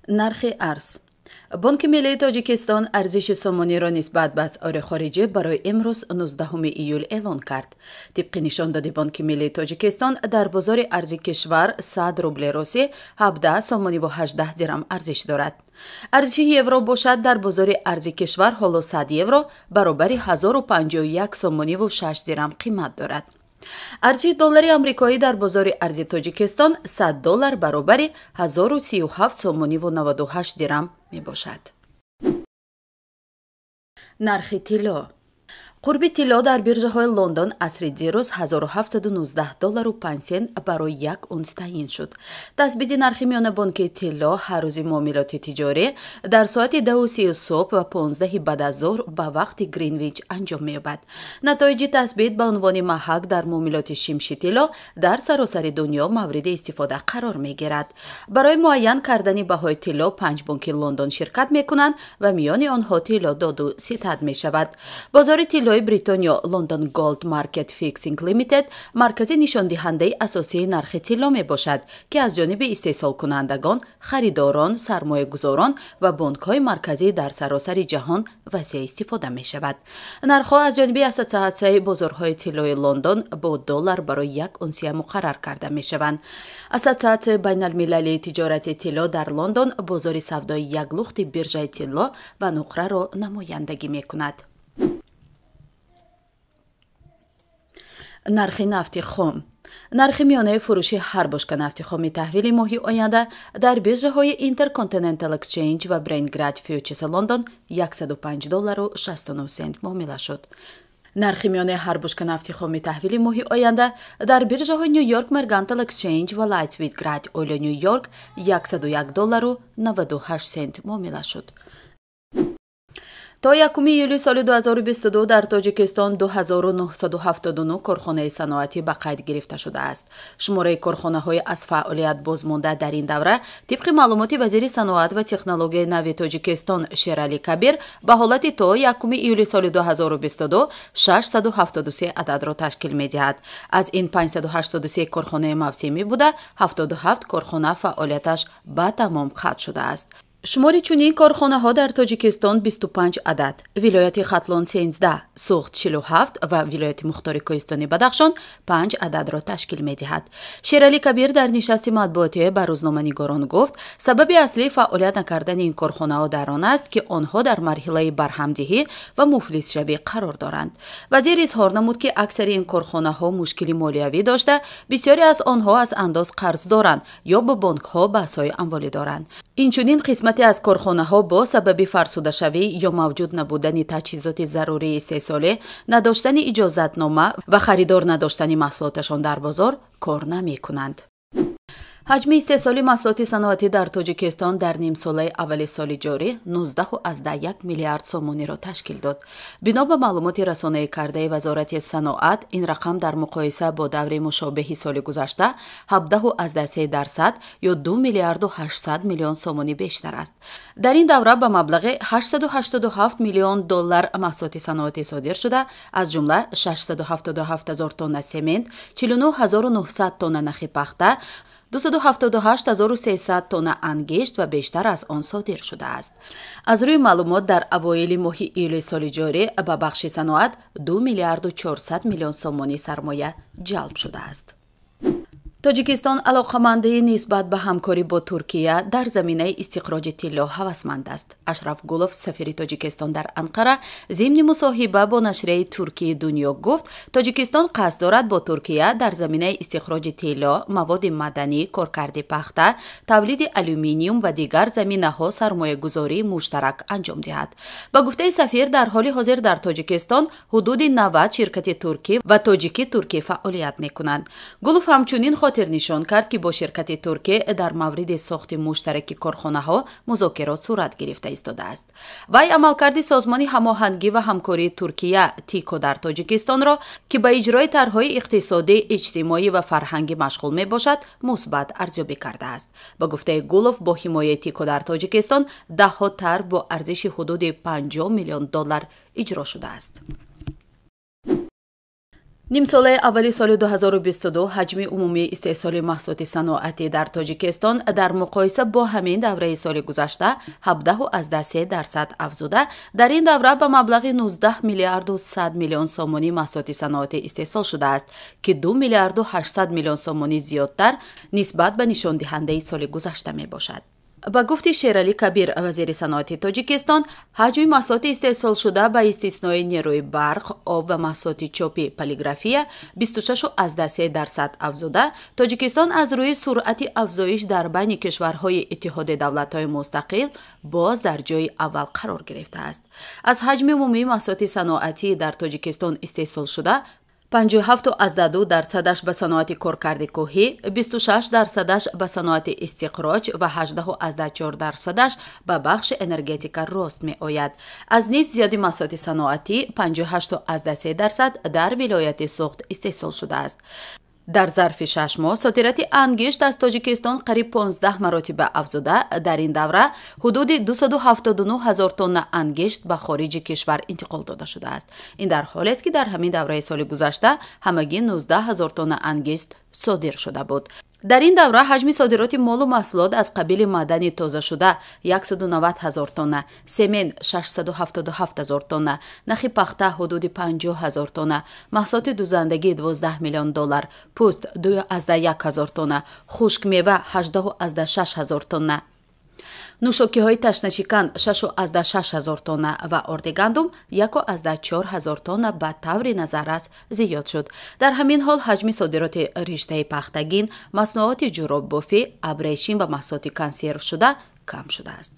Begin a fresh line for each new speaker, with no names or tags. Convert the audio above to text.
Нархи арз. Бонки миллии Тоҷикистон арзиши сомониро нисбат ба асъори хориҷӣ барои имрӯз 19 июл эълон кард. Тибқи нишондоди Бонки миллии Тоҷикистон, дар бозори арзи кишвар 100 рубли русӣ 17 сомониву 18 дирам арзиш дорад. Арзиши евро бошад, дар бозори арзи кишвар ҳоло 100 евро баробари 1051 сомониву 6 дирам қимат дорад. Арзиши доллари амрикоӣ дар бозори арзи Тоҷикистон 100 доллар баробари 1037 сомониву 98 дирам мебошад. Нархи тилло. Қурби тилло дар биржаҳои Лондон асри дирӯз 1719 доллару 5 сент барои як унс таъин шуд. Тасбити нархи миёнабонкии тилло ҳар рӯзи муомилоти тиҷорӣ дар соати 10:30 субҳ ва 15 баъд аз зуҳр ба вақти Гринвич анҷом меёбад. Натоиҷи тасбит ба унвони маҳак дар муомилоти шимши тилло дар саросари дунё мавриди истифода қарор мегирад. Барои муайян кардани баҳои тилло панҷ бонки Лондон ширкат мекунанд ва миёни онҳо тилло доду ситад мешавад. Бозори тиллои Бритониё London Gold Market Fixing Limited маркази нишондиҳандаи асосии нархи тилло мебошад, ки аз ҷониби истеҳсолкунандагон, харидорон, сармоягузорон ва бонкҳои марказӣ дар саросари ҷаҳон васеъ истифода мешавад. Нархҳо аз ҷониби Ассотсиатсияи бозорҳои тиллои Лондон бо доллар барои як унсия муқаррар карда мешаванд. Ассотсиатсияи байналмилалии тиҷорати тилло дар Лондон бозори савдои яклухти биржаи тилло ва нуқраро намояндагӣ мекунад. Нархи нафти хом. Нархи миёнаи фурӯши ҳар бошка нафти хоми таҳвили моҳи оянда дар биржаҳои Intercontinental Exchange ва Brent Grade Futures Лондон 105 доллару 69 сент муомила шуд. Нархи миёнаи ҳар бушка нафти хоми таҳвили моҳи оянда дар биржаҳои New York Mercantile Exchange ва Light Sweet Grade Oil New York 101 доллару 98 сент муомила шуд. То 1 июли соли 2022 дар Тоҷикистон 2979 корхонаи саноатӣ ба қайд гирифта шудааст. Шумораи корхонаҳои аз фаъолият бозмонда дар ин давра тибқи маълумоти вазири саноат ва технологияи нави Тоҷикистон Шералӣ Кабир ба ҳолати то 1 июли соли 2022 673 ададро ташкил медиҳад. Аз ин 583 корхонаи мавсимӣ буда, 77 корхона фаъолияташ ба тамом қатъ шудааст. Шумори чунин корхонаҳо дар Тоҷикистон 25 адад, вилояти Хатлон 13, Суғд 47 ва вилояти Мухтори Кӯҳистони Бадахшон 5 ададро ташкил медиҳад. Шералӣ Кабир дар нишасти матбуотӣ ба рӯзноманигорон гуфт, сабаби аслии фаъолият накардани ин корхонаҳо дар он аст, ки онҳо дар марҳилаи барҳамдиҳӣ ва муфлисшавӣ қарор доранд. Вазир изҳор намуд, ки аксари ин корхонаҳо мушкили молиявӣ дошта, бисёре аз онҳо аз андоз қарз доранд ё бо бонкҳо баҳсҳои амволӣ доранд. Инчунин қисмате аз корхонаҳо бо сабаби фарсудашавӣ ё мавҷуд набудани таҷҳизоти зарурии истеҳсолӣ, надоштани иҷозатнома ва харидор надоштани маҳсулоташон дар бозор кор намекунанд. Ҳаҷми истеҳсоли маҳсулоти саноатӣ дар Тоҷикистон дар нимсолаи аввали соли ҷорӣ 19,1 миллиард сомониро ташкил дод. Бино ба маълумоти расонаӣ кардаи Вазорати саноат, ин рақам дар муқоиса бо даври мушобеҳи соли гузашта 17,3% ё 2 миллиарду 800 миллион сомонӣ бештар аст. Дар ин давра ба маблағи 887 миллион доллар маҳсулоти саноатӣ содир шуда, аз ҷумла 677 ҳазор тонна семент, 49 900 тонна нахи пахта, 278 300 тонна ангишт ва бештар аз он содир шудааст. Аз рӯи маълумот, дар авоили моҳи июли соли ҷорӣ ба бахши саноат 2 миллиарду 400 миллион сомонӣ сармоя ҷалб шудааст. Тоҷикистон алоқамандии нисбат ба ҳамкорӣ бо Туркия дар заминаи истиқроҷи тилло ҳавасманд аст. Ашраф Гулов, сафири Тоҷикистон дар Анқара, зимни мусоҳиба бо нашрияи Туркии Дунё гуфт, Тоҷикистон қасд дорад бо Туркия дар заминаи истихроҷи тилло, маводи маданӣ, коркарди пахта, тавлиди алюминиум ва дигар заминаҳо сармоягузории муштарак анҷом диҳад. Ба гуфтаи сафир, дар ҳоли ҳозир дар Тоҷикистон ҳудуди 90 ширкати туркӣ ва тоҷикӣ-туркӣ фаъолият мекунанд. Гулов ҳамчунин хотирнишон кард, ки бо ширкати туркӣ дар мавриди сохти муштараки корхонаҳо музокирот сурат гирифта истодааст. Вай амалкарди Созмони ҳамоҳангӣ ва ҳамкории Туркия ТИКО дар Тоҷикистонро, ки ба иҷрои тарҳҳои иқтисодӣ, иҷтимоӣ ва фарҳангӣ машғул мебошад, мусбат арзёбӣ кардааст. Ба гуфтаи Гулов, бо ҳимояи ТИКО дар Тоҷикистон даҳҳо тарҳ бо арзиши ҳудуди 50 миллион доллар иҷро шудааст. Нимсолаи аввали соли 2022 ҳаҷми умумии истеҳсоли маҳсулоти саноатӣ дар Тоҷикистон дар муқоиса бо ҳамин давраи соли гузашта 17,3% афзуда, дар ин давра ба маблағи 19 миллиарду 100 миллион сомонӣ маҳсулоти саноатӣ истеҳсол шудааст, ки 2 миллиарду 800 миллион сомонӣ зиёдтар нисбат ба нишондиҳандаи соли гузашта мебошад. Ба гуфти Шералӣ Кабир, вазири саноати Тоҷикистон, ҳаҷми маҳсулоти истеҳсолшуда ба истиснои нерӯи барқ, об ва маҳсулоти чопи полиграфия 26,3% афзуда, Тоҷикистон аз рӯи суръати афзоиш дар байни кишварҳои Иттиҳоди давлатҳои мустақил боз дар ҷои аввал қарор гирифтааст. Аз ҳаҷми умумии маҳсулоти саноатӣ дар Тоҷикистон истеҳсолшуда 57,2%-аш ба саноати коркарди кӯҳӣ, 26%-аш ба саноати истиқроҷ ва 18,4%-аш ба бахши энергетика рост меояд. Аз низ зиёди маҳсулоти саноатӣ 58,3% дар вилояти Суғд истеҳсол шудааст. Дар зарфи 6 моҳ содироти ангишт аз Тоҷикистон қариб 15 маротиба афзуда, дар ин давра ҳудуди 279 ҳазор тонна ангишт ба хориҷи кишвар интиқол дода шудааст. Ин дар ҳолест, ки дар ҳамин давраи соли гузашта ҳамагӣ 19 ҳазор тонна ангишт содир шуда буд. Дар ин давра ҳаҷми содироти молу маҳсулот аз қабили маъдани тозашуда 190 ҳазор тонна, семент 677 ҳазор тонна, нахи пахта ҳудуди 50 ҳазор тонна, маҳсулоти дузандагӣ 12 миллион доллар, пӯст 2,1 ҳазор тонна, хушкмева 18,6 ҳазор тонна, нӯшокиҳои ташнашикан 6,6 ҳазор тонна ва орди гандум 1,4 ҳазор тонна ба таври назаррас зиёд шуд. Дар ҳамин ҳол ҳаҷми содироти риштаи пахтагин, маснуоти ҷуроббофӣ, абрешим ва маҳсулоти консервшуда кам шудааст.